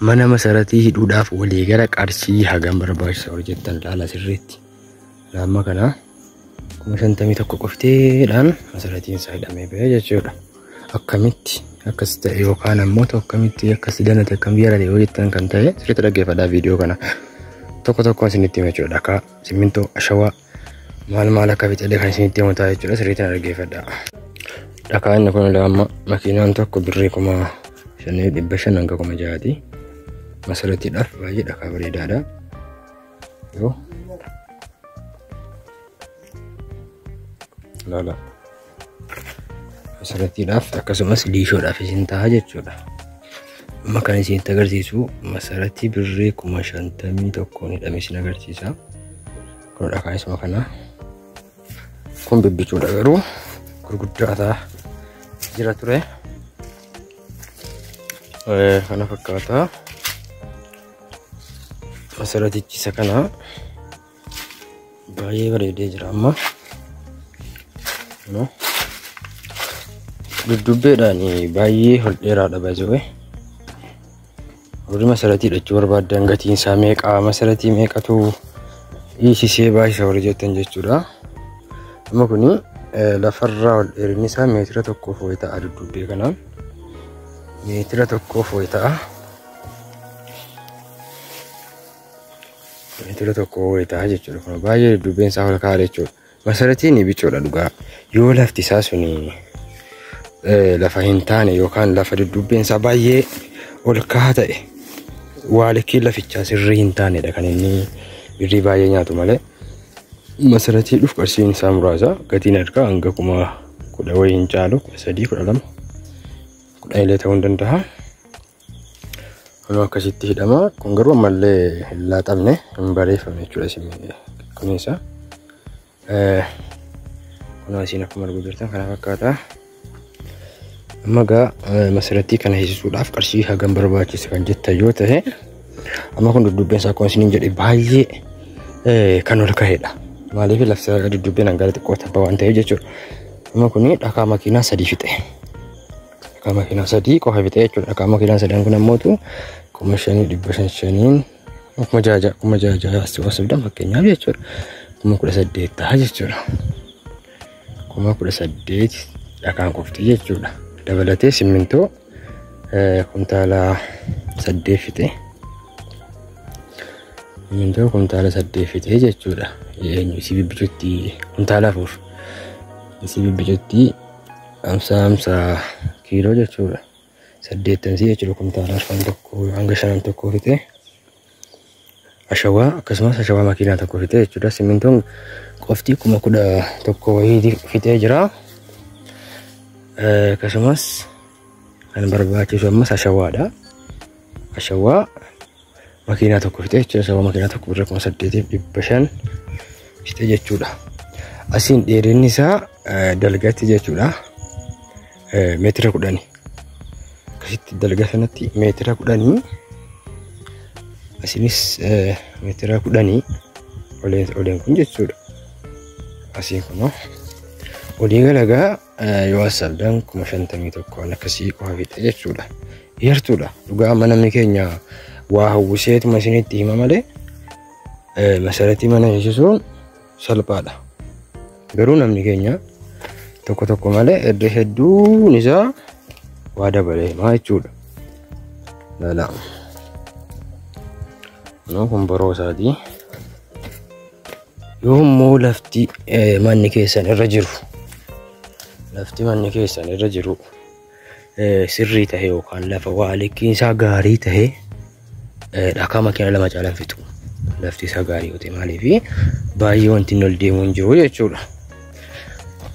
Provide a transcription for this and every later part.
Mana masaratii hidhuudhaaf waliigala qarshii hagam barbaachisa warri jettan laala sirriitti. Amma kana 51,000 qofteedhaan masaratiin isaa hidhamee ba'e jechuudha. Akkamitti akkas ta'e yookaan ammoo akkamitti akkas danate akkam yarate yoo jettan kan ta'e sirriitti dhaggeeffadhaa viidiyoo kana. Tokko tokkoon isinitti hima jechuudha. Dhakaa, simmintoo, ashawaa maal maal akka fixelee kan isinitti himu ta'a jechuudha. Sirriitti dhaggeeffadhaa. Dhakaa inni kun amma makiinaan tokko birrii 5,500 hanga 6,000ti. Masaratiidhaaf baay'ee dhakaa bareedaadha. Yoo laala masaratiidhaaf akkasumas liishoodhaaf isin ta'a jechuudha. Amma kan isinitti agarsiisu masaratii birrii 51,000 hidhame isin agarsiisa. Kun dhakaa isuma kana. Kun bibbicuudha garuu gurguddaa ta'a jira ture. Kana fakkaata. Masaratichi isa kana baay'ee bareedee jira amma. Duddubbeedhaan baay'ee ol dheeraadha baay'ee. Warri masaratii hidhachuu barbaaddan gatiin isaa meeqa masaratii meeqatu hiisisee baay'isa warri jettan jechuudha. Amma kuni lafarraa ol dheerinni isaa meetira tokkoof wayi ta'a duddubbee kanaan. Meetira tokkoof wayi ta'a. Meetira tokko wayi ta'a jechuudha. Kun baay'ee duddubbeen isaa ol kaa'aa jechuudha. Masaratiin bicuudha dhugaa. Yoo lafti isaa suni lafa hin taane yookaan lafa duddubbeen isaa baay'ee ol ka'aa ta'e waalikkiin lafichaa sirrii hin taanedha kan inni birrii baay'ee nyaatu malee. Masaratii dhufu qarshiin isaa muraasa gatiin harkaa hanga 10,000 wayii hin caalu 13 12 10 illee ta'uu hin danda'a. Kun akkasitti hidhama. Kun garuu ammallee hin laaxamne hin bareeffamne jechuudha kunis. Kun asiin akkuma arguu jirtan kana fakkaata. Amma egaa masaratii kana hiisisuudhaaf qarshii hagam barbaachisa kan jettan yoo ta'e amma kun duddubbeen isaa akkuma isiniin jedhe baay'ee kan ol ka'edha. Maaliif lafti duddubbeen hangara xiqqoo tabba waan ta'eef jechuudha. Amma kun dhakaa makiinaa 3 fixe. Dhakaa makiinaa 3 qofa fixe jechuudha. Dhakaa makiinaa 3 kun ammootu 5,500 5,600 6,600 asii osoo fakkeenyaaf jechuudha. 18,000 ta'a jechuudha. 18,000 dhakaan qofti jechuudha. Dabalatee simmintoo kuntaala 8 fixe. Simmintoo kuntaala 8 fixe jechuudha. Eenyu isii bibbicutti kuntaala 4. Isii bibbicutti 50 kiiloo jechuudha. 80 jechuudha kuntaala 4 hanga 5 fixe. Ashawaa akkasumas ashawaa makiinaa tokko fixe jechuudha. Simmintoon qofti 11,000 wayii fixee jira. Akkasumas kan barbaachisu ammas ashawaadha. Ashawaa makiinaa tokko fixe jechuudha. Ashawaa makiinaa tokko birra 8,500 fixe jechuudha. Asiin dheerinni isaa dalgatti jechuudha. Meetira 10. Akkasitti dalga sanatti meetira 10. Asiinis meetira 10 oleen kun jechuudha. Asiin kunoo olii galagaa yoo asabdan 51,000 akkasii qofa fixe jechuudha. Yartuudha. Dhugaa amma namni keenya waa hawwiseetuma isinitti hima malee masaratii mana hiisisuun salphaadha. Garuu namni keenya tokko tokko malee iddoo hedduun isaa waa dabalee himaa jechuudha. Lala. Kun boroo isaati. Yoo immoo lafti manni keessan irra jiru lafti manni keessan irra jiru sirrii ta'e yookaan lafa waalikkiin isaa gaarii ta'e dhakaa makiina 2 caalaan fixu. Lafti isaa gaarii yoo ta'e maaliif baay'ee wanti inni ol deemuu hin jiru jechuudha.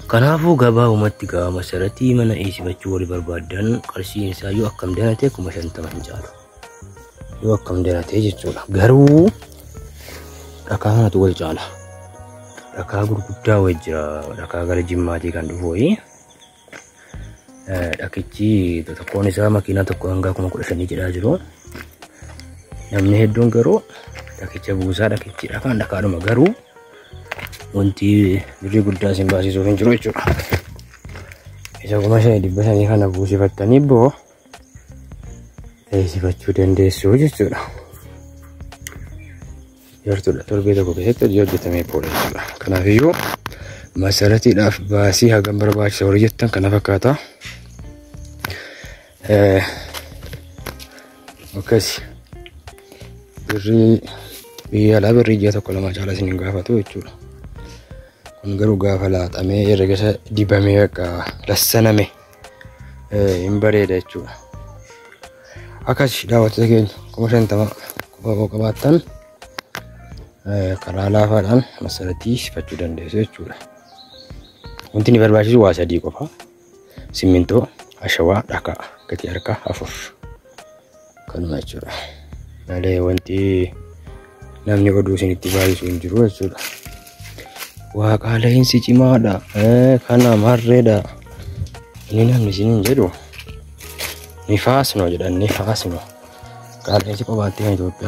Kanaafuu gabaabumatti gaa masaratii mana hiisifachuu warri barbaaddan qarshiin isaa yoo akkam danate 50,000 hin caalu. Yoo akkam danate jechuudha. Garuu dhakaa kanatu wal caala. Dhakaa gurguddaa wayii jira. Dhakaa gara Jimmaatii kan dhufu wayii. Dhakichi tokkoon isaa makiinaa tokko hanga 15,000 jedhaa jiru. Namni hedduun garuu dhakicha buusaa dhakichi dhakaan dhakaadhuma garuu wanti birrii guddaa isin baasisuuf hin jiru jechuudha. Isa 5,500 kana buusifattanii boo Teessifachuu dandeessu jechuudha. Yartuudha, torbee tokko keessatti hojii hojjetamee booda jechuudha. Kanaafiyyuu masaratiidhaaf baasii hagam barbaachisa warri jettan kana fakkaata. Akkasi birrii biyya alaa birrii ji'a tokko lama caalaa isin hin gaafatu jechuudha. Kun garuu gaafa laaxamee herrega isa dibamee bakka lassaname hin bareeda jechuudha. Akkas daawwattoota keenya 50,000 qofa yoo qabaattan karaa laafaadhaan masaratii sifachuu dandeessu jechuudha. Wanti inni barbaachisu waa sadii qofa. Simmintoo, ashawaa, dhakaa, gatii harkaa afur. Kanuma jechuudha. Malee wanti namni oduu isinitti baay'isu hin jiru jechuudha. Waa qaala'insi cimaadha. Kana marreedha. Inni namni isiniin jedhu ni faasnoo jedhan ni faasnoo. Qaala'insi qobaatti kan Itoophiyaa.